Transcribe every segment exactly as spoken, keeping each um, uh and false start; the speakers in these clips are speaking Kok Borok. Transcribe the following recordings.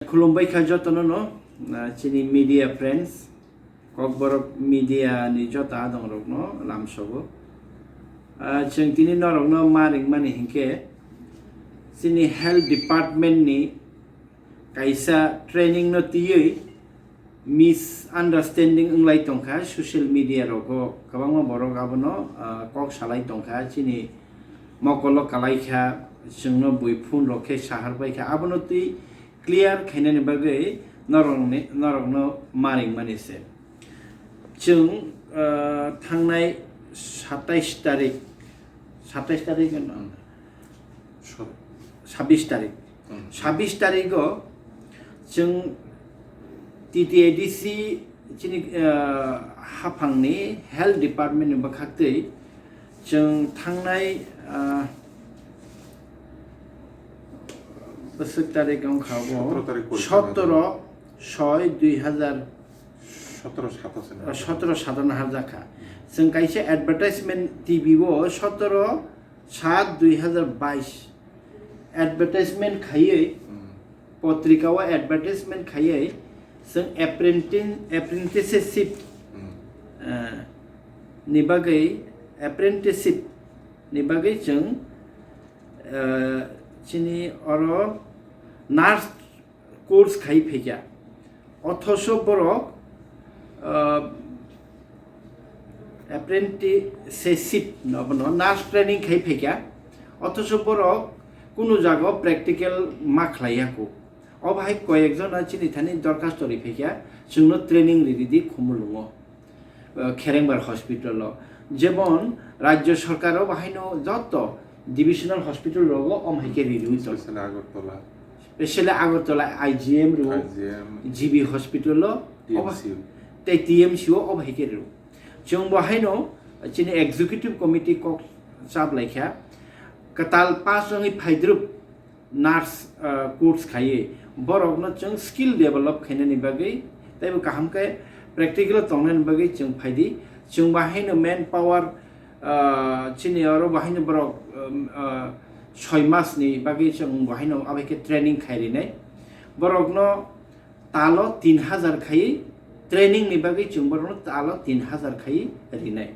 Khulumbai kha jotono no, ah, chini media friends, Kokborok media ni joto adong rok no lamsogo. Ah, chwng tini norok no ma ringmani hinkhe chini health department ni kaisa training no twiwi misunderstanding wnglai tongkha social media rogo, kwbangma borok abono, ah, kok salai tongkha, chini mokolo kalai kha, chwngno bui phone rok khe sahar bai kha, abono twi clear khainani bagwi norokni, norokno ma ringmani se. Chwng, ah, thangnai satais tarik, satais tarik ano, Sat- sabis tarik. Hmm. Sabis tarigo chwng T T A D C chini, ah, haphangni health department ni bwkhaktwi chwng thangnai, ah, bwswk tarik wngkha bo sotoro tarik porikha sotoro soi dui hazar sotoro sat o se na. Sotoro sat o na harjakha. Chwng kaisa advertisement T V o sotoro sat dui hazar bais advertisement khaiwi, hmm, potrika o advertisement khaiwi chwng apprenti-, apprenticeship, hmm, eh, ni bagwi, apprenticeship ni bagwi chwng, eh, chini oro nurse course khai phaikha. Othoso borok, ah, apprenticeship no, bono nurse training khai phaikha. Othoso borok kunu jaga practical ma khlaiya kho. O bahai koyek jona chini thani dorkhasto ri phaikha, chwngno training ri ridi Khumulwngo. Uh, Kherengbar hospital o. Jemon rajyo sarkar o bahaino joto divisional hospital rogo om hai khe ririwi tongo. Specially Agartala. Specially Agartala I G M rwo, I G M, G B hospital o, T M C. Obo, tei T M C o obo hai khe rwo. Chwng bo haino chini executive committee kok chap lai kha. Kwtal pass wngwi phaidrup nurse, ah, course khaiwi borokno chwng skill develop khainani bagwi teibo kaham khe practical tongnani bagwi chwng phaidi. Chwng bahaino man power, ah, chini oro bahaino borok, um, ah, soi mas ni bagwi chwng bahaino abai khe training khai rinai. Borokno talo tin hazar khai training ni bagwi chwng borokno talo tin hazar khai rinai.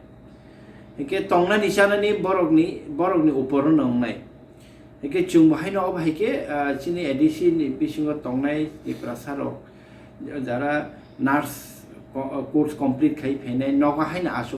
Hingke tongnani chanani borokni, borokni uporo no wngnai. Hingke chwng bo haino obo hai khe, ah, chini A D C ni bisingo tongnai Tiprasa rok, jara nurse co-, course complete khai phainai, nogo haino aswk